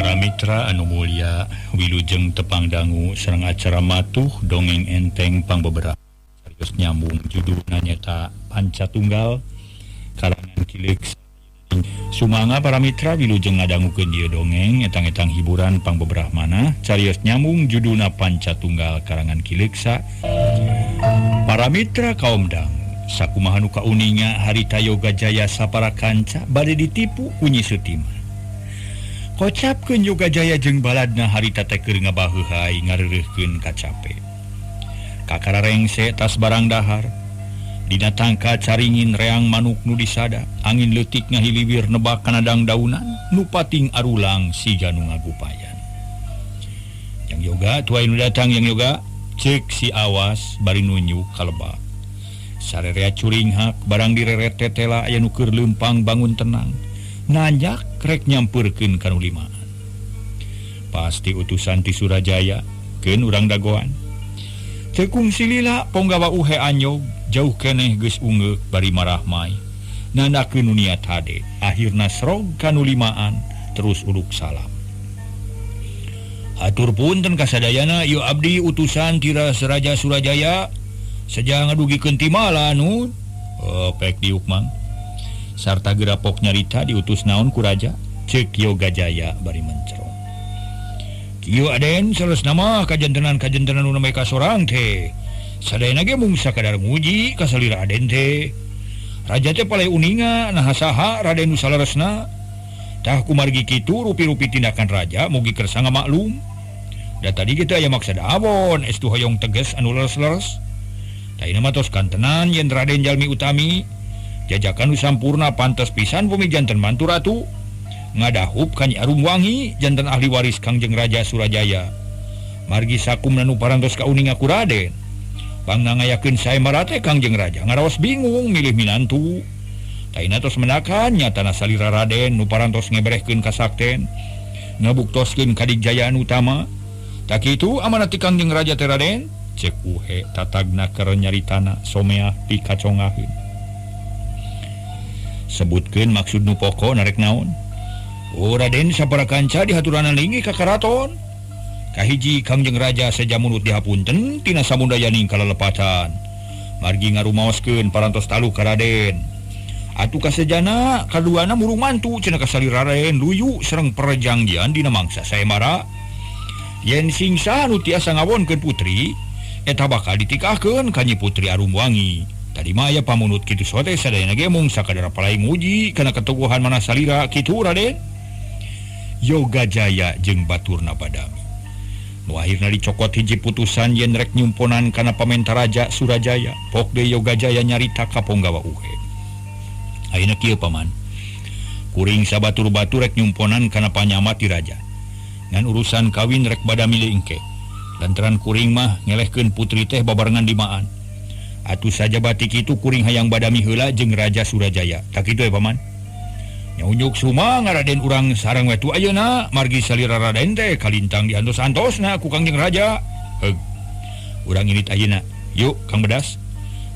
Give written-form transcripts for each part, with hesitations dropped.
Para mitra anu mulya wilujeng tepang dangu sareng acara matuh dongeng enteng pangbeberah serius nyambung judulna nyaeta Panca Tunggal karangan Ki Leuksa. Sumangga para mitra wilujeng ngadangukeun ieu dongeng etang-etang hiburan pangbeberah manah carios nyambung judulna Panca Tunggal karangan Ki Leuksa. Para mitra kaum dangu sakumaha nu kauninga harita Yoga Jaya sapara kanca bade ditipu ku Nyi Sutiman. Kocapkeun Yoga Jaya jeung baladna harita teh keur ngabaheuhai ngareureurkeun kacape. Kakara rengse tas barang dahar. Dina tangka caringin reang manuk nu disada, angin leutik ngahiliwir nebak kana dangdaunan, nu pating arulang siga nu ngagupayan. Yang Yoga tuai nu datang yang Yoga, cek si awas bari nunjuk ka lebak. Sarerea curinghak barang direret tetela aya nu keur leumpang bangun tenang. Nanjak rek nyampeurkeun ka nu limaan. Pasti utusan ti Surajaya keun urang dagoan. Teu kungsi lila ponggawa uhe anyog jauh keneh geus ungeuk bari marahmai. Nandakeun nu niat hade, akhirna srog ka nu limaan terus uluk salam. Hatur punten kasadayana ieu abdi utusan ti Raja Surajaya seja ngadugikeun timala nun. Oh, pek diuk mang. Sarta gerapok nyarita diutus naon ku raja cek Yoga Jaya bari mencerong. Kieu Aden saleus nama kajantenan-kajantenan nu namanya kasorang teh. Sadayana ge mung sakadar nguji ka salira Aden teh. Raja teh palai uninga naha saha Raden nu saleresna. Tah kumargi kitu rupi-rupi tindakan raja mugi kersa ngamaklum. Da tadi ge teu aya maksad awon estu hoyong teges anu leres-leres. Tah ieu mah tos kantenan yen Raden jalmi utami. Jajakan nu sampurna pantes pisan bumi janten mantu ratu. Ngadahup ka Nyi Arumwangi janten ahli waris Kangjeng Raja Surajaya. Margi sakumna nu parantos kauninga ku Raden. Pangna ngayakeun saembara teh Kangjeng Raja ngaraos bingung milih minantu. Taina tos menakan nyatana salira Raden nu parantos ngeberehkeun kasakten. Ngabuktoskeun kadigjayaan utama. Tak kitu amanat ti Kangjeng Raja teh Raden? Cek uhe tatagna keur nyaritana someah pikacongaheun. Sebutkeun maksud nu pokok narek naon? Oh Raden sapara kanca dihaturanan linggih ka karaton. Kahiji Kangjeng Raja seja munut dihapunten tina samundayaning kalalepatan. Margi ngarumaoskeun parantos taluh ka Raden. Atuh kasejana kaduana murung mantu cenah kasalira Raden luyu sareng perjanjian dina mangsa saembara. Yen singsa nu tiasa ngawonkeun putri eta bakal ditikahkeun ka Nyi Putri Arumwangi. Tadi mah aya pamunut kitu sote sadayana ge mung sakadar palai nguji kana keteguhan mana salira kitu Raden. Yoga Jaya jeung baturna badami. Nu akhirna dicokot hiji putusan yen rek nyumponan kana pamenta Raja Surajaya. Pok deui Yoga Jaya nyarita ka ponggawa uhe. Ayeuna kieu paman. Kuring sabatur-batur rek nyumponan kana panyama ti raja. Ngan urusan kawin rek badami deui engke. Lantaran kuring mah ngelehkeun putri teh babarengan dimaan. Atuh saja batik itu kuring hayang badami heula jeung Raja Surajaya. Tak kitu ya paman. Nyaunyuk sumangga Raden urang sareng we tu ayeuna margi salira Raden teh kalintang diantos-antosna ku Kangjeng Raja. Heug. Urang init ayeuna. Yuk Kang Bedas.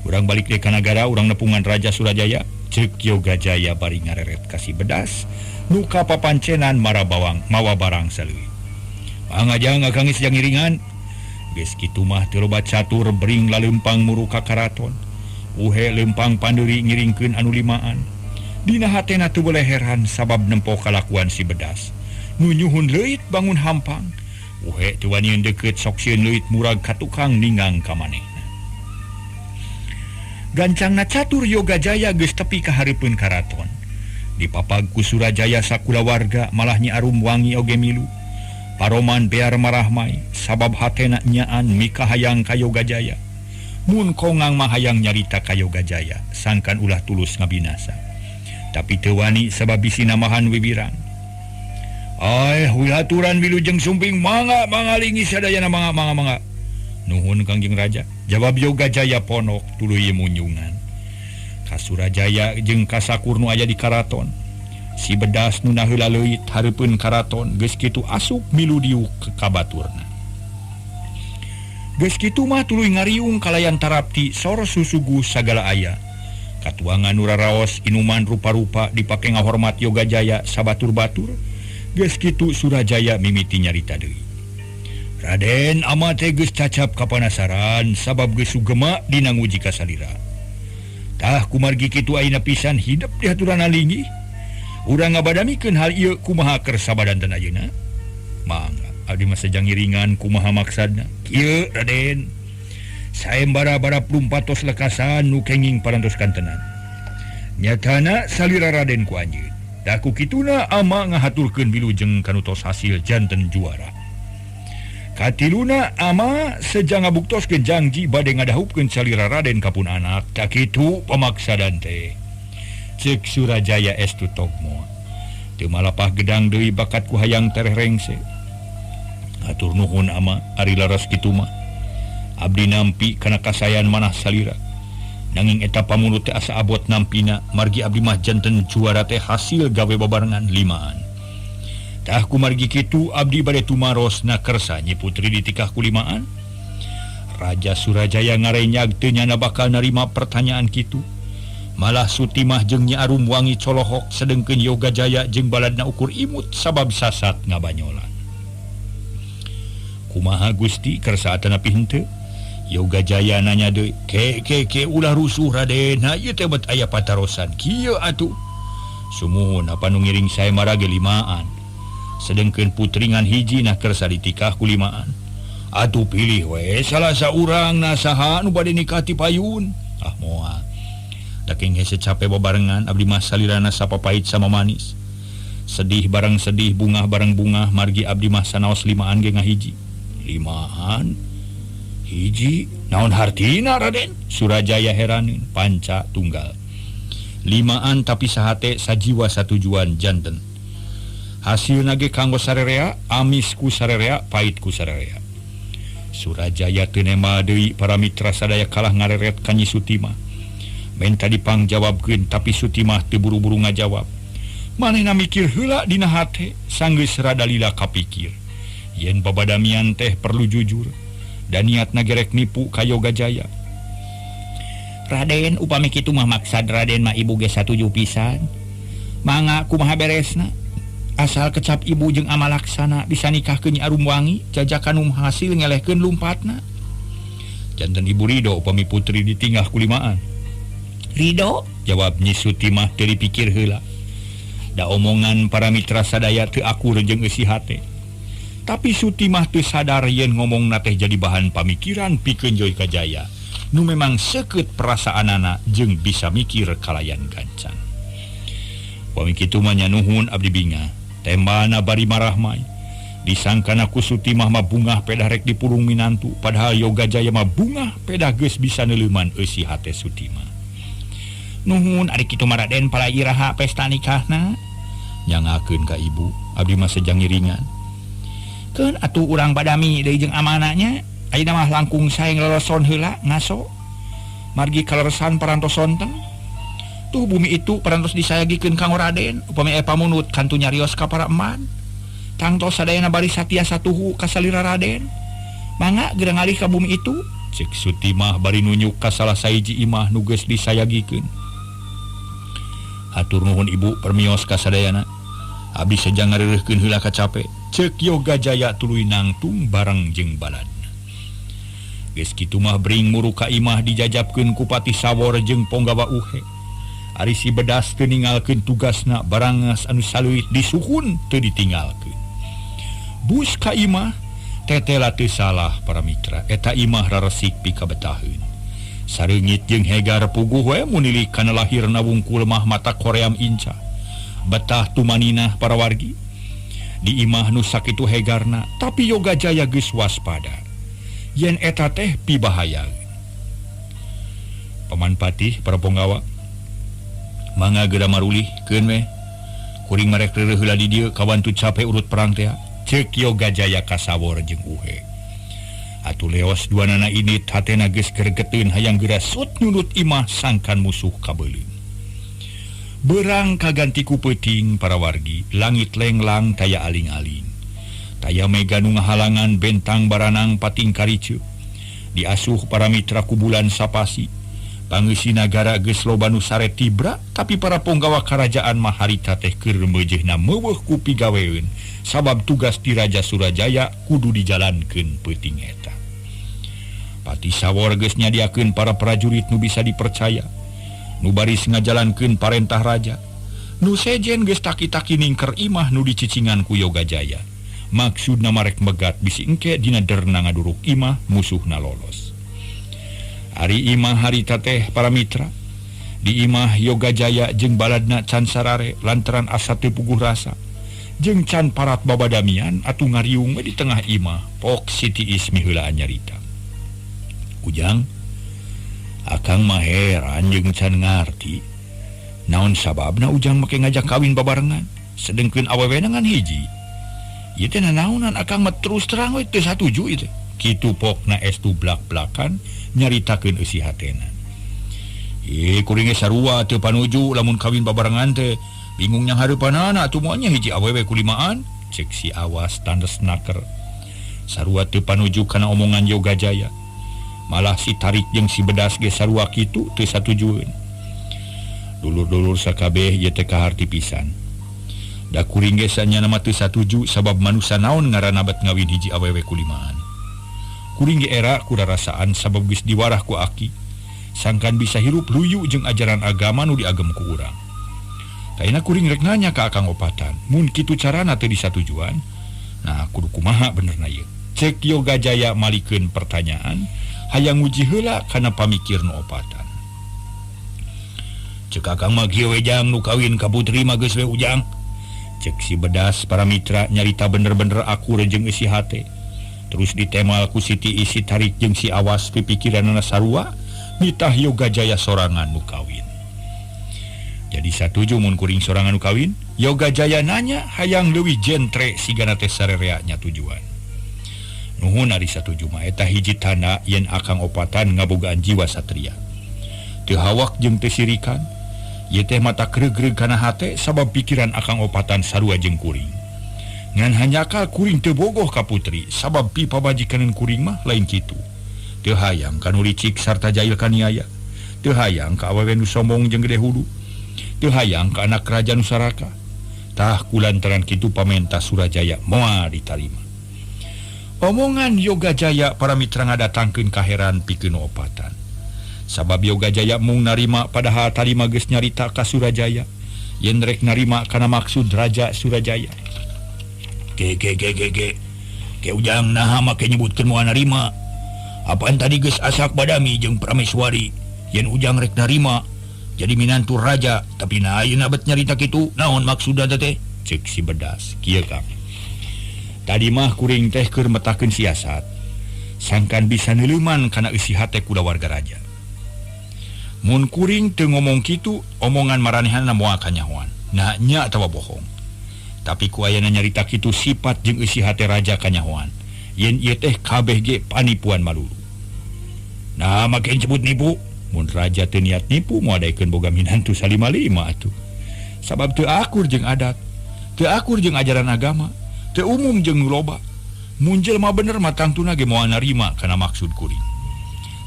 Urang balik deui ka nagara urang nepungan Raja Surajaya. Ceuk Yoga Jaya bari ngareret ka si Bedas nu kapapancenan mara bawang mawa barang saleuwi. Pangajang akang geus ngiringan. Geus kitu mah teu loba catur bering laleumpang muru ka karaton. Uhe leumpang pandeuri ngiringkeun anu limaan. Dina hatena teu boleh heran sabab nempo kalakuan si Bedas. Nu nyuhun leuit bangun hampang. Uhe teu wanian deukeut sok sieun leuit murag ka tukang ningang ka manehna. Gancangna catur Yoga Jaya geus tepi ka hareupeun karaton. Dipapag ku Surajaya sakulawarga malah Nyi Arumwangi oge milu. Paroman bear marahmai sabab hatena nyaan mikahayang ka Yoga Jaya. Mun kongang mah hayang nyarita ka Yoga Jaya sangkan ulah tulus ngabinasa. Tapi teu wani sabab bisi namahan wiwirang. Ai wilaturan wilujeng sumping mangga mangalingi sadayana mangga mangga mangga. Nuhun Kangjeng Raja. Jawab Yoga Jaya ponok tuluy munyungan. Ka Surajaya jeung kasakur nu aya di karaton. Si Bedas nu naheula leuit hareupeun karaton geus kitu asup milu diuk ka baturna. Geus kitu mah tuluy ngariung kalayan tarapti sor susugu sagala aya. Katuangan nu raraos inuman rupa-rupa dipake ngahormat Yoga Jaya sabatur-batur. Geus kitu Surajaya mimiti nyarita deui. Raden ama teh geus cacap kapanasaran sabab geus sugema dina nguji ka salira. Tah kumargi kitu ayeuna pisan hidep di haturana linggih. Urang ngabadamikeun hal ieu kumaha kersa badanten ayeuna? Mangga abdi mah sejang ngiringan kumaha maksadna. Kieu Raden. Saembara-bara plumpatos lekasan nu kenging parantos kantenan. Nyatana salira Raden ku anjeun. Da ku kituna ama ngahaturkeun wilujeng kanu tos hasil janten juara. Katiluna ama sejang ngabuktoskeun jangji bade ngadahupkeun salira Raden ka pun anak. Tak kitu pamaksadan teh. Ceuk Surajaya estu togmo. Teu malapah gedang deui bakat ku hayang tereh rengse. Atur nuhun ama ari laras kitu mah. Abdi nampi kana kasayan manah salira. Nanging eta pamunut teh asa abot nampina margi abdi mah janten juara teh hasil gawe babarengan limaan. Tah kumargi kitu abdi bade tumaros na kersa Nyi Putri ditikah ku limaan. Raja Surajaya ngarenyag teu nyana bakal narima pertanyaan kitu. Malah Sutimah jeung Nyi Arum Wangi colohok sedengkeun Yoga Jaya jeung baladna ukur imut sabab sasat ngabanyolan. Kumaha Gusti kersa atanapi henteu? Yoga Jaya nanya deui, "Ke ke ke ulah rusuh Raden, ha ieu teh bet aya patarosan kieu atuh." Sumuhun apa nu ngiring saembara ge limaan. Sedengkeun putri ngan hiji nah kersa ditikah ku limaan. Atuh pilih we salah saurang na saha nu bade nikah ti payun. Ah moal. Da king hese cape babarengan abdi mah salirana sapapait sama manis. Sedih bareng sedih, bungah bareng bungah, margi abdi mah sanaos limaan ge ngahiji. Limaan? Hiji? Naon hartina Raden? Surajaya heraneun, panca tunggal. Limaan tapi sahate sajiwa satujuan janten. Hasilna ge kanggo sarerea, amis ku sarerea, pait ku sarerea. Surajaya teu nema deui para mitra sadaya kalah ngareret ka Nyi Sutimah. Menta dipangjawabkeun tapi Sutimah teu buru-buru ngajawab. Manehna mikir heula dina hate, sanggeus rada lila kapikir. Yen babadamian teh perlu jujur dan niatna gerek nipu ka Yoga Jaya. Raden upami kitu mah maksad Raden mah ibu ge satuju pisan. Mangga kumaha beresna? Asal kecap ibu jeung ama laksana bisa nikahkeun Nyi Arum Wangi, jajakan nu hasil ngelehkeun lumpatna. Janten ibu ridho upami putri ditingah ku limaan. Ridho? Jawab Nyi Sutimah teu dipikir heula. Da omongan para mitra sadaya teu akur jeung eusi hate. Tapi Sutimah teu sadar yen ngomongna teh jadi bahan pamikiran pikeun Yoga Jaya. Nu memang seukeut perasaanana jeung bisa mikir kalayan gancang. Upami kitu mah nya nuhun abdi bingah. Tembana bari marahmai. Disangkana ku Sutimah mah bungah pedah rek dipurung minantu, padahal Yoga Jaya mah bungah pedah geus bisa neuleuman eusi hate Sutimah. Nuhun ari kitu mah Raden pala iraha pesta nikahna? Nyangakeun ka ibu, abdi mah sejang ngiringan. Keun atuh urang badami deui jeung amananya. Ayeuna mah langkung sae ngloloson heula ngaso. Margi kaleresan parantos sonten. Tuh bumi itu parantos disayagikeun kanggo Raden, upami aya pamunut kantu nyarios ka para eman. Tangtos sadayana bari satia satuhu ka salira Raden. Mangga geura ngalih ka bumi itu. Cek Sutimah bari nunjuk ka salah sahiji imah nu geus disayagikeun. Hatur nuhun ibu permios ka sadayana. Abdi sejang ngareureuhkeun heula kacape. Cek Yoga Jaya tuluy nangtung bareng jeung baladna. Geus kitu mah bring muru ka imah dijajabkeun ku Patih Sawor jeung Ponggawa Uhe. Ari si Bedas teu ninggalkeun tugasna barangas anu saluit disuhun teu ditinggalkeun. Bus ka imah tetela teu salah para mitra, eta imah raresik pikabetaheun. Sareungit jeung hegar puguh we munilik kana lahirna wungkul mah mata koream inca. Betah tumaninah para wargi. Di imah nu sakitu hegarna, tapi Yoga Jaya geus waspada. Yen eta teh pibahayaeun. Paman Patih para ponggawa mangga geura marulih keun we. Kuring marek reureuh heula di dieu kawantu cape urut perang teh. Ceuk Yoga Jaya kasawor jeung Uhe. Atuh leos duanana ini hatena geus gregeteun hayang geura sut nyunut imah sangkan musuh kabeuleum. Berang kaganti ku peuting para wargi, langit lenglang taya aling-aling. Taya mega nu ngahalangan bentang baranang pating kariceuk. Diasuh para mitra ku bulan sapasi. Pangeusi nagara geus loba nu sare tibra, tapi para punggawa karajaan mah harita teh keur meujeuhna meuweuh ku pigaweun sabab tugas ti Raja Surajaya kudu dijalankeun peuting eta. Pati Sawor geus nyadiakeun para prajurit nu bisa dipercaya, nu baris ngajalankeun parentah raja. Nu sejen geus taki-taki ningker imah nu dicicingan ku Yogajaya. Maksudna marek megat bisi engke dina derna ngaduruk imah musuhna lolos. Ari imah harita teh para mitra di imah Yogajaya jeung baladna can sarare lantaran asa teu puguh rasa jeung can parat babadamian atuh ngariung we di tengah imah. Pok Siti Ismi heulaan nyarita. Ujang, akang mah heran jeung can ngarti naon sababna Ujang make ngajak kawin babarengan sedengkeun awewena ngan hiji. Ieu teh nanaonan akang mah terus terang we teu satuju ieu teh. Kitu pokna estu blak-blakan nyaritakeun eusi hatena. Kuring ge sarua teu panuju lamun kawin babarengan teh. Bingung nyang hareupanana atuh moal nya hiji awewe kulimaan, cek si Awas tandes naker. Sarua teu panuju kana omongan Yogajaya. Malah si Tarik jeung si Bedas ge sarua kitu teu satujueun. Dulur-dulur sakabeh ieu teh kaharti pisan. Da kuring ge sanyana mah teu satuju sabab manusa naon ngaranna bet ngawin hiji awewe kulimaan. Kuring ge era kurarasaan sabab geus diwarah ku aki sangkan bisa hirup luyu jeung ajaran agama nu diagem ku urang. Kaina kuring rek nanya ka Akang Opatan, mun kitu carana teu disatujuan, nah kudu kumaha benerna ieu. Cek Yogajaya malikeun pertanyaan, hayang nguji heula kana pamikir nu opatan. Cek Akang mah kieu we jang nu kawin ka putri mah geus we Ujang. Cek si Bedas para mitra nyarita bener-bener akur jeung eusi hate. Terus ditemal ku Siti Isi Tarik jeung si Awas pipikiranana sarua nitah Yogajaya sorangan nu kawin. Jadi satuju mun kuring sorangan nu kawin, Yogajaya nanya hayang leuwih jentre sigana teh sarerea nya tujuan. Nuhun ari satuju mah eta hiji tanda yen Akang Opatan ngabogaan jiwa satria. Teu hawak jeung teu sirikan, ieu teh mata kregreg kana hate sabab pikiran Akang Opatan sarua jeung kuring. Ngan hanjakal kuring teu bogoh ka putri sabab pipabajikaneun kuring mah lain kitu. Teu hayang ka nu licik sarta jail kaniaya. Teu hayang ka awewe nu sombong jeung gede hudu. Teu hayang ka anak raja nu saraka. Tah kulantaran kitu pamenta Surajaya moal ditarima. Omongan Yogajaya para mitra ngadatangkeun kaheran pikeun opatan. Sabab Yogajaya mung narima padahal tarima geus nyarita ka Surajaya yen rek narima kana maksud Raja Surajaya. Ge ge ge ge ge. Ke Ujang naha make nyebutkeun moal narima. Apaan tadi geus asak badami jeung Prameswari yen Ujang rek narima jadi minantu raja, tapi nah ayeuna bet nyarita kitu naon maksudna teh? Ceuk si Bedas. Kieu Kang. Tadi mah kuring teh keur metakeun siasat. Sangkan bisa neuleuman kana eusi hate kulawarga raja. Mun kuring teu ngomong kitu, omongan maranehanna moal kanyahoan. Nah nya atawa bohong. Tapi ku ayana nyarita kitu sifat jeung eusi hate raja kanyahoan. Yen ieu teh kabeh ge panipuan malulu. Nah make nyebut nipu. Mun raja teu niat nipu moal daekeun boga minantu salima-lima atuh. Sabab teu akur jeung adat, teu akur jeung ajaran agama, teu umum jeung nu loba. Mun jelema bener mah tangtuna ge moal narima kana maksud kuring.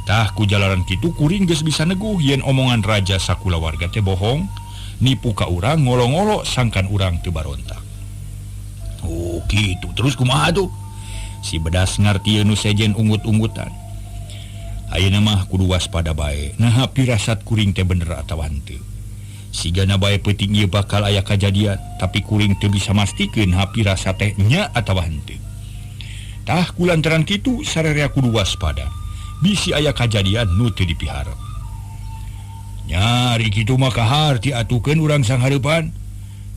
Tah ku jalaran kitu kuring geus bisa neguh yen omongan raja sakulawarga teh bohong, nipu ka urang ngolo-ngolo sangkan urang teu barontak. Oh kitu, terus kumaha tuh? Si Bedas ngartieun nu sejen unggut-unggutan. Ayeuna mah kudu waspada bae. Naha pirasat kuring teh bener atawa henteu. Sigana bae peuting ieu bakal aya kajadian, tapi kuring teu bisa mastikeun ha pirasat teh nya atawa henteu. Tah kulantaran kitu sarerea kudu waspada. Bisi aya kajadian nu teu dipiharep. Nyari kitu mah kaharti atukeun urang sanghareupan.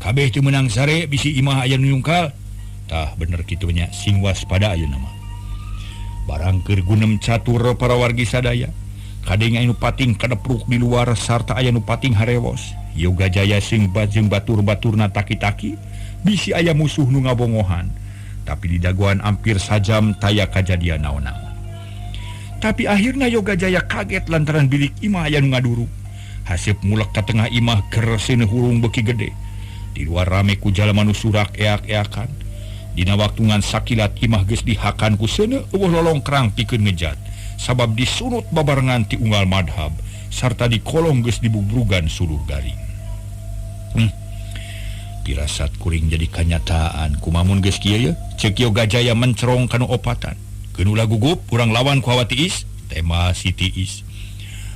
Kabeh teu meunang sare bisi imah aya nu nyungkal. Tah bener kitu nya, sing waspada ayeuna mah. Barang keur gunem catur para wargi sadaya. Kadeng aya nu pating kadepruk di luar sarta aya nu pating harewos. Yogajaya sing bajeng batur-baturna taki-taki bisi aya musuh nu ngabongohan. Tapi di dagoan hampir sajam taya kajadian naon-naon. Tapi akhirna Yogajaya kaget lantaran bilik imah aya nu ngaduruk. Haseup mulek ka tengah imah gerseuneun hurung beuki gede. Di luar rame ku jalma nu surak eak-eakan. Dina waktu ngan sakilat imah geus dihakan ku seuneu eueuh lolongkrang pikeun ngejat. Sabab disunut babarengan ti unggal madhab sarta di kolong geus dibubrugan suluh garing. Pirasat kuring jadi kanyataan kumamun geus kieu ye ceuk Yoga Jaya mencerong kanu opatan. Keun ulah gugup urang lawan ku hawa tiis tema si tiis.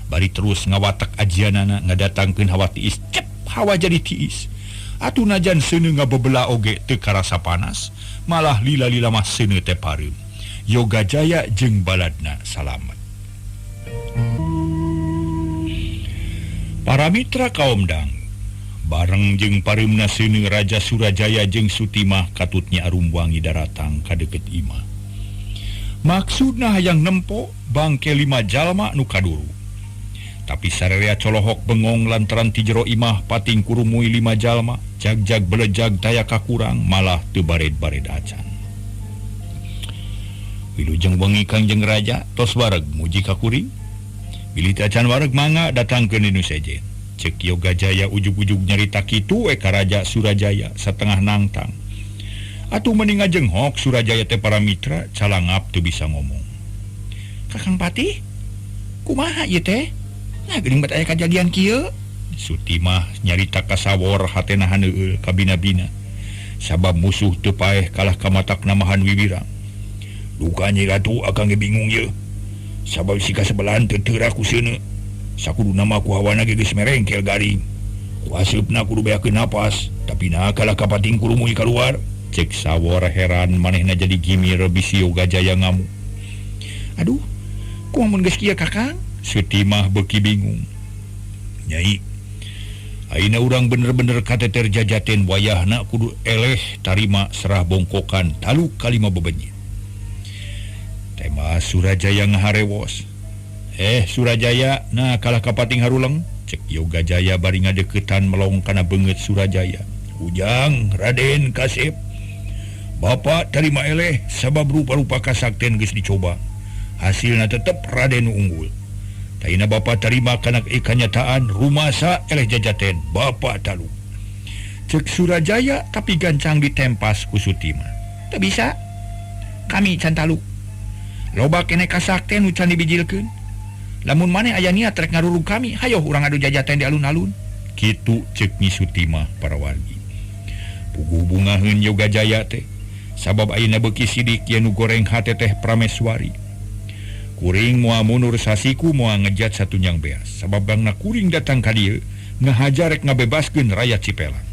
Bari terus ngawatak ajianana ngadatangkeun hawa tiis cep hawa jadi tiis. Atuh najan seuneu ngabebela oge teu karasa panas malah lila-lila mah seuneu teh pareum. Yoga Jaya jeung baladna salamet. Para mitra kaum dang bareng jeung pareumna seuneu Raja Surajaya jeung Sutimah katutnya Arumwangi daratang ka deukeut imah. Maksudna hayang nempo bangke 5 jalma nu kaduru. Tapi sarerea colohok bengong lantaran ti jero imah pating kurumui 5 jalma, jag-jag belejag taya kakurang malah teu bared-bared acan. Wilujeng wengi Kangjeng Raja tos wareg muji ka kuring. Bilih teu acan wareg mangga datangkeun dinu sejen. Ceuk Yoga Jaya ujug-ujug nyarita kitu we ka Raja Surajaya satengah nangtang. Atuh mending ngajenghok Surajaya teh para mitra calangap teu bisa ngomong. Kakang Patih, kumaha ieu teh? Nah, geuning bat aya kajadian kieu. Sutimah nyarita kasawor hatena haneueul kabina-bina. Sabab musuh teu paeh kalah kamatak namahan wiwirang. Duka Nyi Ratu akang ge bingung ye. Sabab si kasebelahan teu teurak ku seuneu. Sakuduna mah ku hawana ge geus merengkel garing. Ku aseupna kudu beakeun napas, tapi nah kalah kapating kurumuy kaluar. Cek sawor heran manehna jadi gimir bisi Yoga Jaya ngamuk. Aduh, kumaha mun geus kieu Kakang? Sutimah beuki bingung. Nyai, ayeuna urang bener-bener kateter jajaten wayahna kudu eleh tarima serah bongkokan taluk kalima bebenyit. Tema Surajaya ngaharewos. Surajaya, nah kalah kapating haruleng. Cek Yoga Jaya bari ngadeukeutan melong kana beungeut Surajaya. Ujang Raden Kasep, Bapak tarima eleh sabab rupa-rupa kasakten geus dicoba. Hasilna tetep Raden unggul. Taina Bapak tarima kana kanyataan rumasa eleh jajaten Bapak taluk. Cek Surajaya tapi gancang ditempas ku Sutimah. Teu bisa. Kami can taluk. Loba keneh kasakten nu can dibijilkeun. Lamun maneh aya niat rek ngarurug kami, hayoh urang adu jajaten di alun-alun. Kitu cek Nyi Sutimah para wargi. Puguh bungaheun Yoga Jaya teh sabab ayeuna beuki sidik yen nu goreng hate teh Prameswari. Kuring moal mundur sasiku moal ngejat satunyang beas. Sabab bangna kuring datang ka dieu ngahajar rek ngabebaskeun rakyat Cipelang.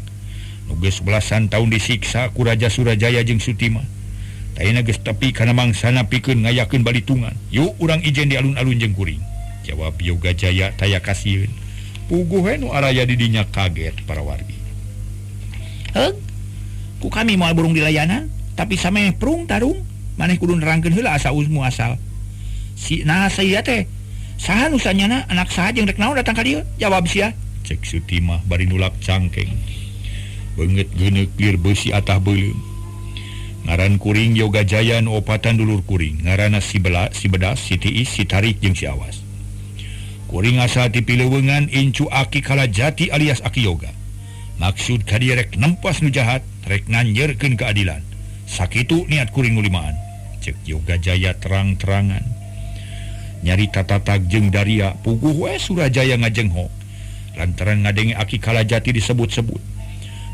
Nu geus belasan tahun disiksa ku Raja Surajaya jeung Sutimah. Taina geus tepi kana mangsana pikeun ngayakeun balitungan. Yuk urang ijen di alun-alun jeung kuring. Jawab Yoga Jaya taya kasieun. Puguh we nu araya di dinya kaget para wargi. Heug, ku kami moal burung dilayanan, tapi sameh prung tarung maneh kudu nerangkeun heula asa usmu asal. Si nah saya teh saha nu sanyana anak saha jeung rek naon datang ka dieu? Jawab sia. Cek Sutimah bari nulak cangkeng. Beungeut geuneuk lir beusi atah beuleum. Ngaran kuring Yoga Jaya nu opatan dulur kuring, ngaranna si Bela, si Bedas, si Tiis, si Tarik jeung si Awas. Kuring asal ti Pileuweungan incu Aki Kalajati alias Aki Yoga. Maksud ka dieu rek nempas nu jahat, rek nganjeurkeun keadilan. Sakitu niat kuring nu limaan. Cek Yoga Jaya terang-terangan. Nyarita tatag jeung daria, puguh we Surajaya ngajengho. Lantaran ngadenge Aki Kalajati disebut-sebut.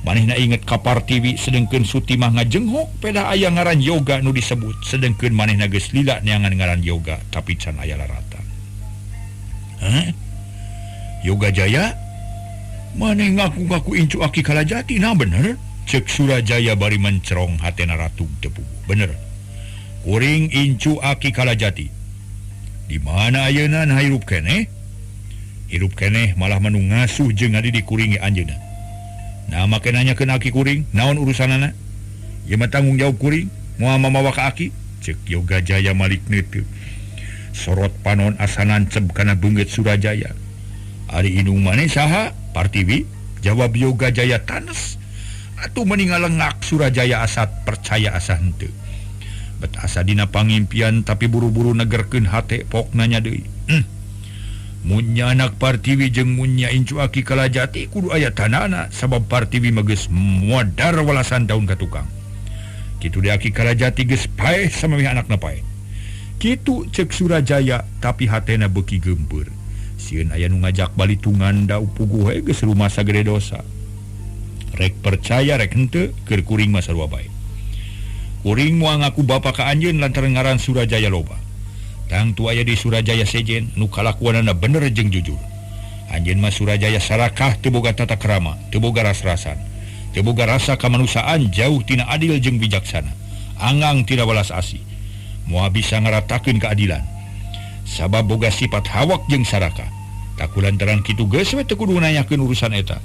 Manehna inget ka Partiwi sedengkeun Sutimah ngajenghok pedah aya ngaran Yoga nu disebut, sedengkeun manehna geus lila neangan ngaran Yoga tapi can aya laratan. Hah? Yoga Jaya? Maneh ngaku-ngaku incu Aki Kalajati, nah bener? Cek Surajaya bari mencerong hatena ratug teu puguh. Bener. Kuring incu Aki Kalajati. Di mana ayeuna nah hirup keneh? Hirup keneh malah manu ngasuh jeung ngadidik kuring ge anjeunna. Nah make nanyakeun aki kuring, naon urusanana? Ieu mah tanggung jawab kuring, moal mamawa ka aki. Cek Yoga Jaya malik neuteup. Sorot panon asa nanceb kana beungeut Surajaya. Ari indung maneh saha? Partiwi? Jawab Yoga Jaya tanes. Atuh meni ngalengak Surajaya asa percaya asa henteu. Bet asa dina pangimpian tapi buru-buru negerkeun hate pok nanya deui. Munya anak Partiwi jeung munya incu Aki Kalajati kudu aya tanana sabab Partiwi mah geus modar walasan daun ka tukang. Kitu deui Aki Kalajati geus paeh samemeh anakna paeh. Kitu cek Surajaya tapi hatena beuki geumpeur. Sieun aya nu ngajak balitungan da puguh we geus rumasa gede dosa. Rek percaya rek henteu keur kuring mah sarua bae. Kuring moal ngaku bapa ka anjeun lantaran ngaran Surajaya loba. Tangtu aya di Surajaya sejen nu kalakuanana bener jeung jujur. Anjeun mah Surajaya sarakah teu boga tata krama, teu boga ras-rasan, teu boga rasa kamanusiaan, jauh tina adil jeung bijaksana, angang tina welas asih. Moal bisa ngaratakeun keadilan. Sabab boga sifat hawak jeung sarakah. Taku lantaran kitu geus we teu kudu nanyakeun urusan eta.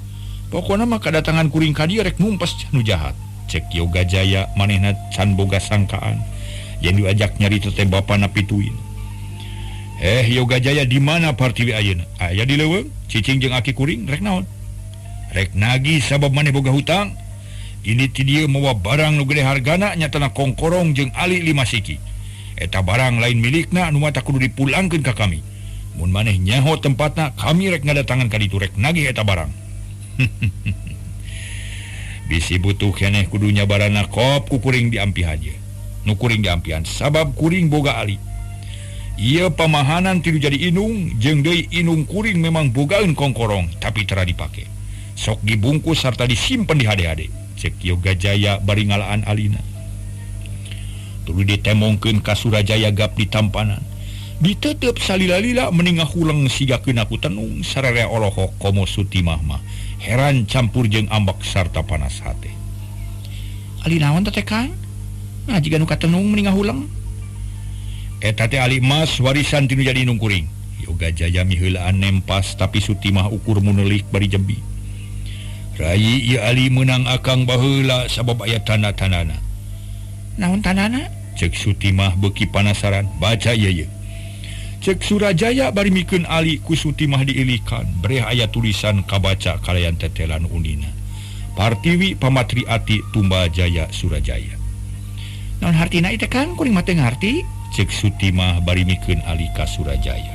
Pokona mah kadatangan kuring ka dieu rek numpes nu jahat. Cek Yoga Jaya manehna can boga sangkaan yen diajak nyarita teh bapana pituin. Yoga Jaya di mana Partiwi ayeuna? Aya di leuweung, cicing jeung aki kuring rek naon? Rek nagih sabab maneh boga hutang. Ini ti dieu mawa barang nu gede hargana nyatana kongkorong jeung ali 5 siki. Eta barang lain milikna nu mata kudu dipulangkeun ka kami. Mun maneh nyaho tempatna, kami rek ngadatangan ka ditu rek nagih eta barang. Bisi butuh keneh kudu nyabarana kop ku kuring diampihan ye. Nu kuring diampihan sabab kuring boga ali. Ieu pamahanan tilu jadi inung jeung deui inung kuring memang bogaeun kongkorong tapi tera dipake. Sok dibungkus sarta disimpen di hade-hade. Cek Yoga Jaya bari ngalaan alina. Tuluy ditemongkeun ka Surajaya gap di tampanan. Ditetep salila-lila meni ngahuleng siga keuna ku tenung sararea olohok komo Sutimah mah. Heran campur jeung ambek sarta panas hate. Ali naon teh Kang? Nah jiga nu katenung meni ngahuleng. Eta teh ali emas warisan tinu jadi inung kuring. Yoga Jaya miheulaan nempas tapi Sutimah ukur munelik bari jebi. Rai ieu ali meunang akang baheula sabab aya tanda-tandana. Naon tandana? Cek Sutimah beuki panasaran. Baca ieu ye. Cek Surajaya bari mikeun ali ku Sutimah diilikan. Breh aya tulisan kabaca kalayan tetelan unina. Partiwi Pamatri Ati Tumba Jaya Surajaya. Naon hartina ieu teh Kang? Kuring mah teu ngarti. Cek Sutimah bari mikeun ali ka Surajaya.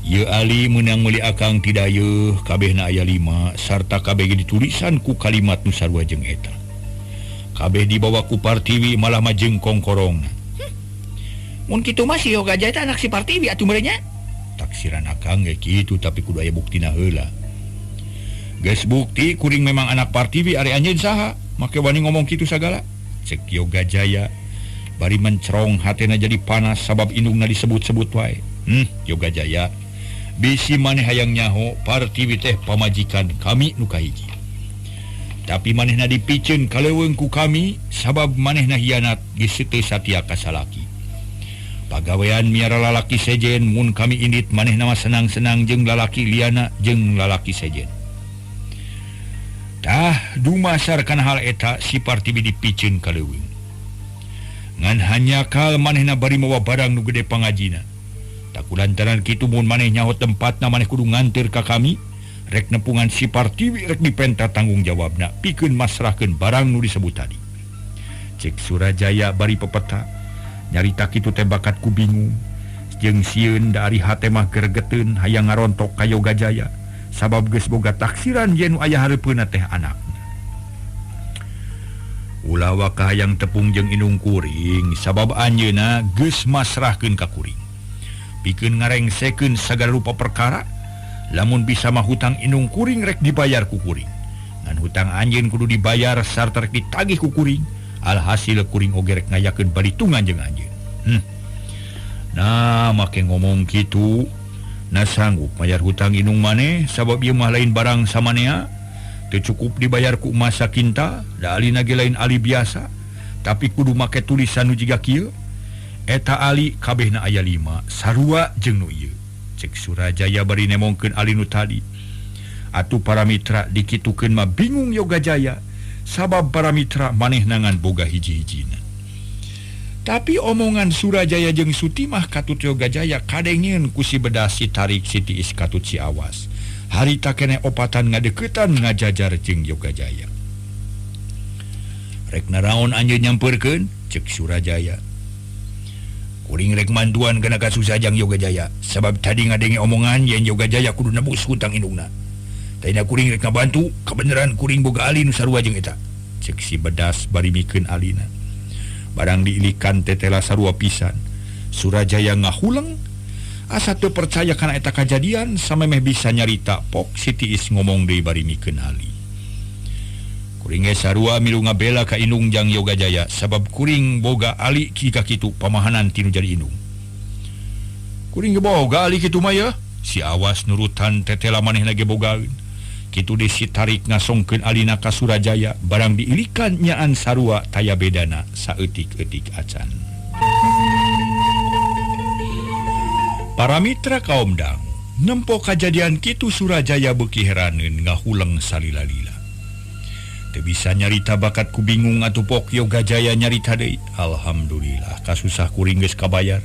Ieu ali meunang meuli akang ti dayeuh kabehna aya 5 sarta kabeh ge ditulisan ku kalimat nu sarua jeung eta. Kabeh dibawa ku Partiwi malah mah jeung kongkorongna. Mun kitu mah si Yoga Jaya teh anak si Partiwi atuh meureun nya. Taksiran akang ge kitu tapi kudu aya buktina heula. Geus bukti kuring memang anak Partiwi ari anjeun saha? Make wani ngomong kitu sagala. Cek Yoga Jaya bari mencerong hatena jadi panas sabab indungna disebut-sebut wae. Yoga Jaya bisi maneh hayang nyaho Partiwi teh pamajikan kami nu kahiji. Tapi manehna dipiceun ka leuweung ku kami sabab manehna hianat geus teu satia ka salaki. Pagawean miara lalaki sejen mun kami indit manehna mah senang-senang jeung lalaki liana jeung lalaki sejen. Tah dumasar kana hal eta si Partiwi dipiceun ka leuweung. Ngan hanyakal manehna bari mawa barang nu gede pangajina. Takulantaran kitu mun maneh nyaho tempatna maneh kudu nganteur ka kami, rek nepungan si Partiwi rek dipenta tanggung jawabna pikeun masrahkeun barang nu disebut tadi. Cek Surajaya bari pepeta nyarita kitu teh bakat ku bingung jeung sieun da ari hate mah geregeteun hayang ngarontok ka Yoga Jaya sabab geus boga taksiran yen nu aya hareupeunna teh anakna. Ulah waka hayang tepung jeung indung kuring sabab anjeunna geus masrahkeun ka kuring. Pikeun ngarengsekeun sagala rupa perkara, lamun bisa mah hutang indung kuring rek dibayar ku kuring. Ngan hutang anjeun kudu dibayar sarta rek ditagih ku kuring. Alhasil kuring oge rek ngayakeun balitungan jeung anjeun. Nah, make ngomong kitu, na sanggup mayar hutang indung maneh sabab ieu mah lain barang samanea. Teu cukup dibayar ku emas sakinta, da alina ge lain ali biasa, tapi kudu make tulisan nu jiga kieu. Eta ali kabehna aya 5 sarua jeung nu ieu. Cek Surajaya bari nemongkeun ali nu tadi. Atuh para mitra dikitukeun mah bingung Yoga Jaya sabab para mitra manehna ngan boga hiji-hijina. Tapi omongan Surajaya jeung Sutimah katut Yoga Jaya kadengeun ku si bedas si tarik si tiis katut si awas. Harita keneh opatan ngadeukeutan ngajajar jeung Yoga Jaya. Rek naraon anjeun nyampeurkeun? Cek Surajaya. Kuring rek manduan kana kasusah jang Yoga Jaya sabab tadi ngadenge omongan yen Yoga Jaya kudu nebus hutang indungna. Tadina kuring rek ngabantu kabeneran kuring boga ali nu sarua jeung eta. Cek si bedas bari mikeun alina. Barang diilikan tetela sarua pisan. Surajaya ngahuleng. Asa teu percaya kana eta kajadian samemeh bisa nyarita pok si Tiis ngomong deui bari mikeun ali. Kuring ge sarua milu ngabela ka indung jang Yoga Jaya sabab kuring boga ali ka kitu pamahanan tinu jadi indung. Kuring ge boga ali kitu mah yeuh. Si Awas nurutan tetela manehna ge bogaeun. Kitu deui si Tarik ngasongkeun alina ka Surajaya barang diilikan nyaan sarua taya bedana saeutik-eutik acan. Para mitra kaum dang, nempo kajadian kitu Surajaya beuki heraneun ngahuleng salila-lila. Teu bisa nyarita bakat ku bingung atuh pok Yoga Jaya nyarita deui. Alhamdulillah kasusah kuring geus kabayar.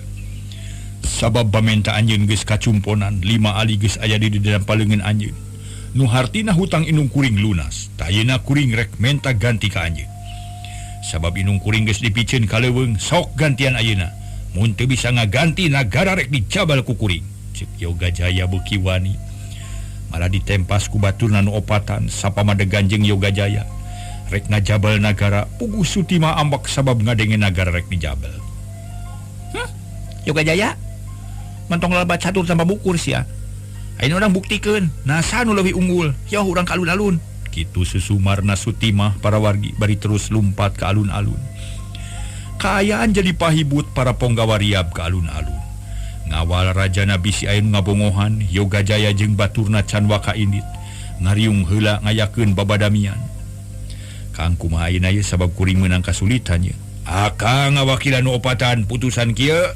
Sabab pamenta anjeun geus kacumponan, 5 ali geus aya di dalam paleungeun anjeun. Nu hartina hutang indung kuring lunas, tah ayeuna kuring rek menta ganti ka anjeun. Sabab indung kuring geus dipiceun ka leuweung, sok gantian ayeuna. Mun teu bisa ngaganti nagara rek dicabal ku kuring. Ceuk Yoga Jaya beuki wani. Malah ditempas ku baturna nu opatan sapamadegan jeung Yoga Jaya. Rek ngajabal nagara, puguh Sutima ambek sabab ngadenge nagara rek dijabal. Yoga Jaya mentong lebat catur tanpa bukur sia. Ayeuna urang buktikeun, nasa nu leuwih unggul. Yoh urang ka alun-alun. Kitu susumarna Sutimah para wargi bari terus lumpat ka alun-alun. Kaayaan jadi pahibut para ponggawa riab ka alun-alun. Ngawal rajana bisi aya nu ngabongohan, Yoga Jaya jeung baturna can waka indit. Ngariung heula ngayakeun babadamian. Kang kumaha ayeuna ye sabab kuring meunang kasulitan ye. Akang ngawakilan nu opatan putusan kieu.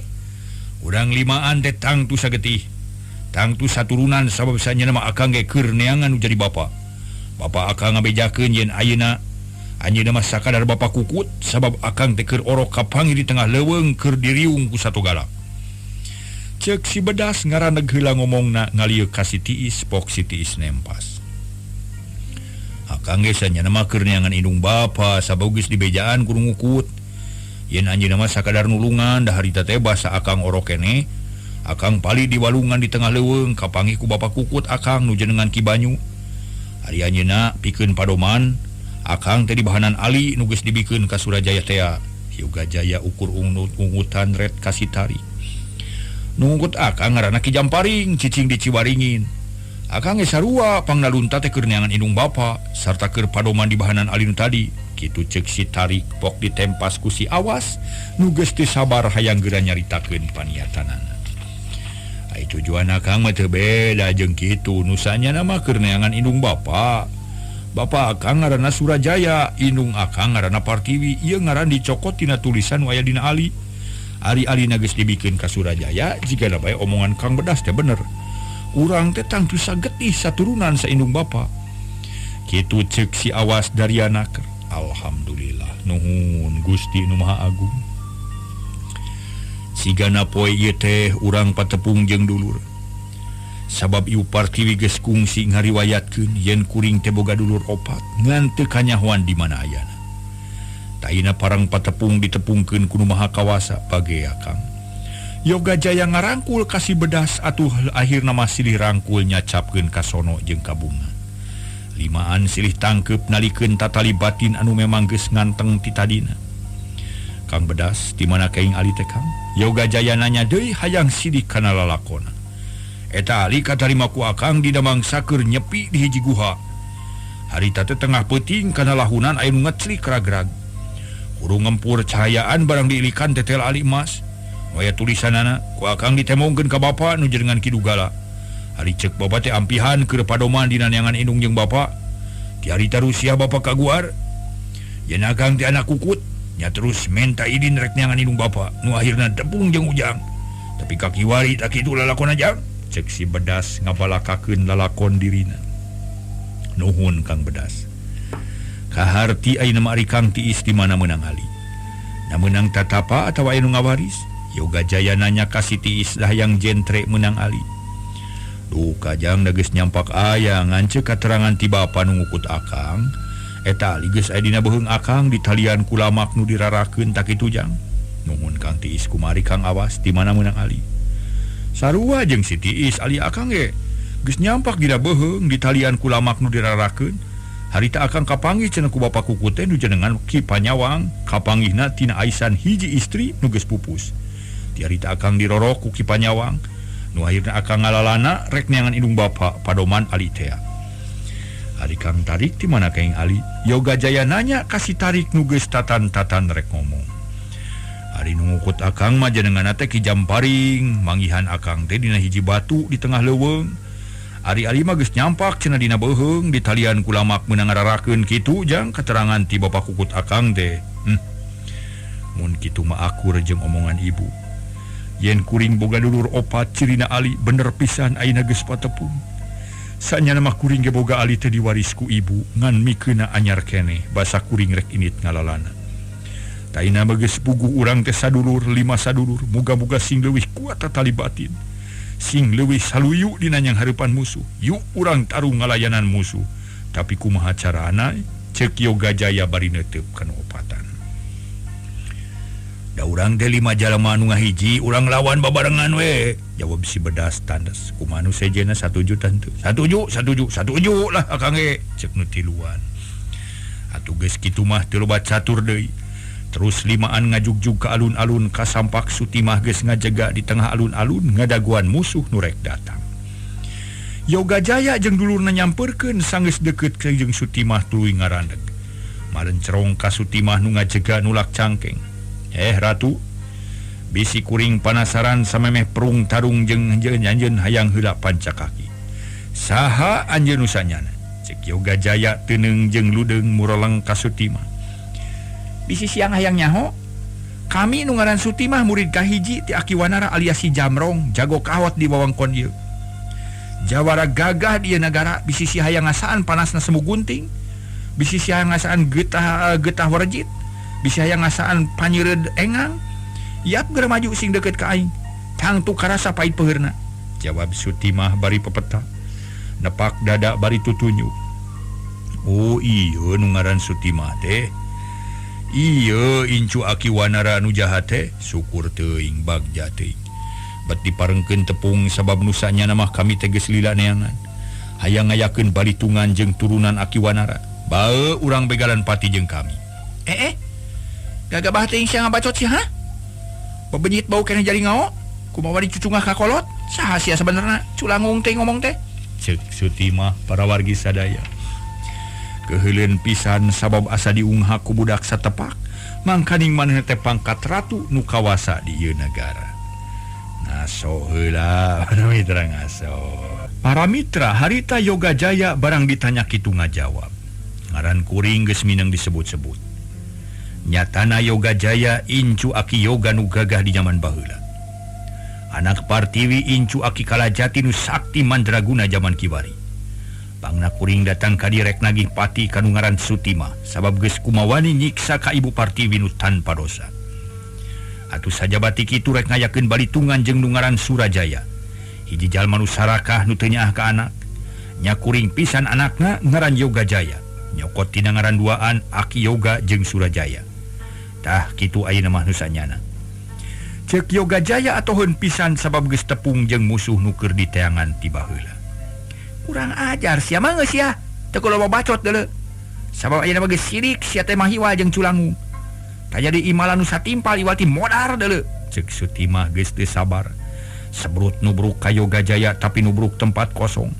Urang limaan teh tangtu sagetih. Tangtu saturunan sabab sanyana mah akang ge keur neangan nu jadi bapa. Bapa akang ngabejakeun yen ayeuna anjeunna mah sakadar bapa kukut sabab akang teh keur orok kapanggih di tengah leuweung keur diriung ku satu galak. Ceuk si Bedas ngaraneg heula ngomongna ngalieu ka si Tiis, pok si Tiis nempas. Akang ge sanyana mah keur neangan indung bapa sabab geus dibejaan kudu ngukut. Yen anjeunna mah sakadar nulungan da harita teh basa akang orok keneh. Akang pali di walungan di tengah leuweung kapanggih ku bapa kukut akang nu jenengan Ki Banyu. Ari anjeunna pikeun padoman akang teh dibahanan ali nu geus dibikeun ka Surajaya tea. Yoga Jaya ukur ungut-ungutan ret ka si Tarik. Nu ngukut akang ngaranna Ki Jamparing cicing di Ciwaringin. Akang ge sarua pangnalunta teh keur neangan indung bapa sarta keur padoman di bahanan ali nu tadi. Kitu ceuk si Tarik pok ditempas ku si Awas nu geus teu sabar hayang geura nyaritakeun paniatanana. Ai tujuan akang mah teu beda jeung kitu nu sanyana mah keur neangan indung bapa. Bapa akang ngaranna Surajaya, indung akang ngaranna Partiwi. Ieu ngaran dicokot tina tulisan nu aya dina ali. Ari-alina geus dibikeun ka Surajaya jigana bae omongan Kang Bedas teh bener. Urang teh tangtu sagetih saturunan saindung bapa. Kitu ceuk si Awas Dariana. Alhamdulillah nuhun Gusti nu Maha Agung. Sigana poe ieu teh urang patepung jeung dulur. Sabab Ibu Partiwi geus kungsi ngariwayatkeun yen kuring teh boga dulur opat ngan teu kanyahoan di mana ayana. Taina parang patepung ditepungkeun ku nu Maha Kawasa bagea Kang. Yoga Jaya ngarangkul ka si Bedas atuh akhirna mah silih rangkul nyacapkeun ka sono jeung ka bunga. Limaan silih tangkeup nalikeun tatali batin anu memang geus nganteng ti tadina. Kang Bedas di mana kaing ali teh Kang? Yoga Jaya nanya deui hayang sidik kana lalakona. Eta ali katarima ku akang dina mangsa keur nyepi di hiji guha. Harita teh tengah peuting kana lahunan aya nu ngeclik ragrag. Hurung ngempur cahayaan barang diilikan tetel ali emas. Waya tulisanana ku akang ditemongkeun ka bapa nu jenengan Ki Dugala. Ari ceuk bapa teh ampihan keur padoman dina neangan indung jeung bapa. Ti harita Rusia bapa kaguar. Yen akang teh anak kukut, nya terus menta idin rek neangan indung bapa nu akhirna tepung jeung ujang. Tapi kakiwari tak kitu lalakon aja. Ceuk si Bedas ngabalakakeun lalakon dirina. Nuhun Kang Bedas. Kaharti ayeuna mah ari Kang Tiis di mana meunang ali. Na meunang tatapa atawa aya nu ngawaris? Yoga Jaya nanya ka si Tiis dah yang jentre meunang ali. Duh kajang da geus nyampak aya ngan ceuk katerangan ti bapa nu ngukut akang. Eta ali geus aya dina beuheung akang ditalian ku lamak nu dirarakeun tak kitu jang. Nuhun Kang Tiis kumari Kang Awas di mana meunang ali. Sarua jeung si Tiis ali akang ge geus nyampak dina beuheung ditalian ku lamak nu dirarakeun. Harita akang kapanggih cenah ku bapa kukut teh nu jenengan Ki Panyawang kapanggihna tina aisan hiji istri nu geus pupus. Ti harita akang dirorok ku Ki Panyawang. Nu akhirna akang ngalalana rek neangan indung bapa padoman Ali tea. Ari Kang Tarik ti mana kaing Ali? Yoga Jaya nanya ka si Tarik nu geus tatan-tatan rek ngomong. Ari nu ngukut akang mah jenenganna teh Ki Jamparing, manggihan akang teh dina hiji batu di tengah leuweung. Ari Ali mah geus nyampak cenah dina beuheung di talian kulamak meunang ngararakeun kitu jang keterangan ti bapa kukut akang teh. Mun kitu mah akur jeung omongan ibu. Yen kuring boga dulur opat cirina Ali bener pisan ayeuna geus patepung. Sanyana mah kuring ge boga Ali teh diwaris ku ibu ngan mikeuna anyar keneh basa kuring rek init ngalalana. Taina mah geus puguh urang teh sadulur lima sadulur muga-muga sing leuwih kuat tali batin. Sing leuwih saluyu dina nyang hareupan musuh. Yuk urang tarung ngalayanan musuh. Tapi kumaha carana ceuk Yoga Jaya bari neuteup kana opatan. Da urang teh lima jalma nu ngahiji urang lawan babarengan we. Jawab si Bedas tandas. Kumaha nu sejenna satuju tante. Satuju, satuju, satuju lah akang ge ceuk nu tiluan. Atuh geus kitu mah teu loba catur deui. Terus limaan ngajugjug ka alun-alun kasampak Sutimah geus ngajega di tengah alun-alun ngadaguan musuh nu rek datang. Yoga Jaya jeung dulurna nyamperkeun sanggeus deukeut ka jeung Sutimah tuluy ngarandeg. Malencerong ka Sutimah nu ngajega nulak cangkeng. Ratu, bisi kuring panasaran samemeh perung tarung jeung anjeun hayang heula pancakaki. Saha anjeun nu sanyana? Ceuk Yoga Jaya teuneung jeung ludeung mureleng ka Sutimah. Bisi siang hayang nyaho, kami nu ngaran Sutimah murid kahiji ti Aki Wanara alias si Jamrong, jago kawat di wewengkon ieu. Jawara gagah di ieu nagara, bisi si hayang ngasaan panasna semu gunting, bisi si hayang ngasaan getah warejit, bisi hayang ngasaan panyireud engang. Yap geura maju sing deukeut ka aing. Tangtu karasa pait peheurna. Jawab Sutimah bari pepeta. Nepak dada bari tutunjuk. Oh iya nu ngaran Sutimah teh. Iya incu Aki Wanara nu jahat teh, syukur teuing bagja teuing. Bet diparengkeun tepung sabab nu sanyana mah kami teh geus lila neangan. Hayang ngayakeun balitungan jeung turunan Aki Wanara. Bae urang begalan pati jeung kami. Gagabah teuing sia ngabacot sia ha? Bebenyit bau keneh jadi ngao. Kumaha wani cucungah ka kolot? Saha sia sabenerna? Culangung teh ngomong teh. Ceuk Sutimah para wargi sadaya. Keheuleun pisan sabab asa diunghak ku budak satepak, mangkaning manehna teh pangkat ratu nu kawasa di ieu nagara. Ngaso heula para mitra ngaso. Para mitra harita Yoga Jaya barang ditanya kitu ngajawab. Ngaran kuring geus mineng disebut-sebut. Nyatana Yoga Jaya incu Aki Yoga nu gagah di zaman baheula. Anak Partiwi incu Aki Kalajati nu sakti mandraguna zaman kiwari. Pangna kuring datang ka direk nagih pati kanu ngaran Sutimah sabab geus kumawani nyiksa ka ibu Partiwi nu tanpa dosa. Atuh sajabati kitu rek ngayakeun balitungan jeung nu ngaran Surajaya. Hiji jalma nu sarakah nu teu nyaah ka anak. Nya kuring pisan anakna ngaran Yoga Jaya. Nyokot tina ngaran duaan Aki Yoga jeung Surajaya. Tah kitu ayeuna mah nu sanyana. Ceuk Yoga Jaya atoheun pisan sabab geus tepung jeung musuh nu keur diteangan ti baheula. Kurang ajar sia mah geus sia. Teu kudu bacot deuleu. Sabab ayeuna mah geus sirik sia teh mah hiwal jeung culangung. Tajadi imalan nu satimpal iwal ti modar deuleu. Ceuk Sutimah geus teu sabar. Sebrut nubruk ka Yoga Jaya tapi nubruk tempat kosong.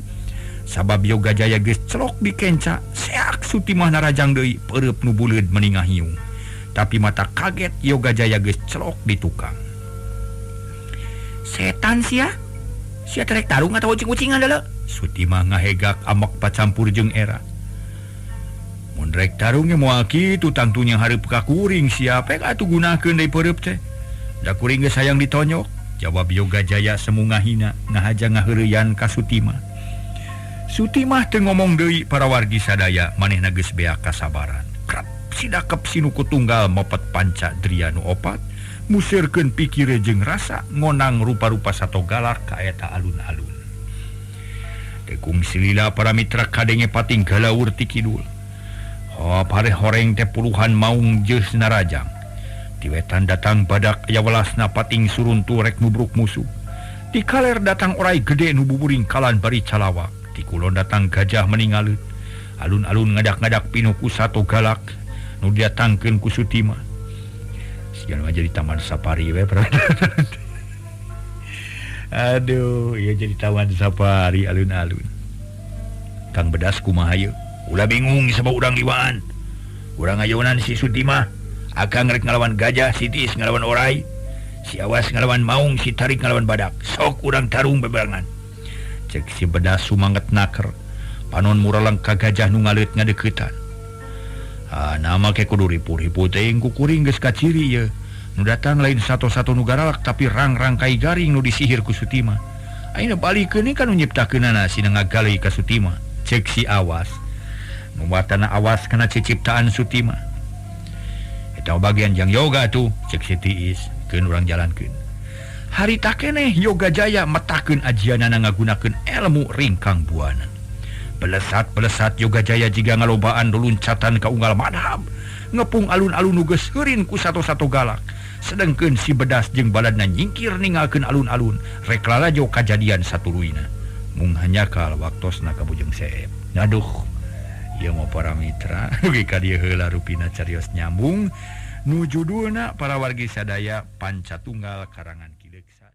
Sabab Yoga Jaya geus celok di kenca, seak Sutimah narajang deui peureub nu buleud meningah hiung. Tapi mata kaget Yoga Jaya geus celok di tukang. Setan sia? Sia terek tarung atau ucing-ucingan deuleu? Sutimah ngahegak amak pacampur jeung era. Mun rek tarung ge moal kitu tangtunya hareup ka kuring sia pek atuh gunakeun deui peureub teh. Da kuring geus hayang ditonyok. Jawab Yoga Jaya semu ngahina ngahaja ngaheureuyan ka Sutimah. Sutimah teu ngomong deui para wargi sadaya manehna geus beak kasabaran. Krap sidakep sinuku tunggal mopet panca dria nu opat museurkeun pikire jeung rasa ngonang rupa-rupa sato galak ka eta alun-alun. Tekung silila para mitra kadenge pating galaur ti kidul. Hop hare horeng teh puluhan maung jeus narajang. Ti wetan datang badak aya welasna pating suruntu rek nubruk musuh. Ti kaler datang orai gede nu buburing kalan bari calawak. Ti kulon datang gajah meningaleut. Alun-alun ngadak-ngadak pinuh ku sato galak nu didatangkeun ku Sutimah. Sigan mah jadi taman safari we. Aduh, ieu jadi taman safari alun-alun. Kang Bedas kumaha ieu? Ulah bingung sabab urang liwaan. Urang ayonan si Sutimah. Akang rek ngalawan gajah, si Tiis ngalawan orai, si Awas ngalawan maung, si Tarik ngalawan badak. Sok urang tarung bebarengan. Cek si Bedas sumanget naker. Panon muraleng ka gajah nu ngaleut ngadeuketan. Ah, nama ke kudu ripuh-ripuh teuing ku kuring geus kaciri ieu. Nu datang lain satu-satu nu garalak tapi rang-rangkai garing nu disihir ku Sutima. Ayeuna balikeun kan nu nyiptakeunana sina ngagaleuh ka Sutima. Cek si Awas. Nu watana Awas kana ciciptaan Sutima. Eta bagian jang yoga tuh, cek si Tiis, keun urang jalankeun. Harita keneh Yoga Jaya metakeun ajianana ngagunakeun ilmu ringkang buana. Pelesat-pelesat Yoga Jaya jiga ngalobaan luluncatan ka unggal madhab. Ngepung alun-alun nu geus heurin ku satu-satu galak. Sedengkeun si Bedas jeung baladna nyingkir ninggalkeun alun-alun, rek lalajo kajadian satuluyna. Mung hanyakal waktosna ka Bujeng Seep. Aduh, ieu mah para mitra, dugi ka dieu heula rupina carios nyambung nu judulna para wargi sadaya Panca Tunggal karangan Ki Deksa.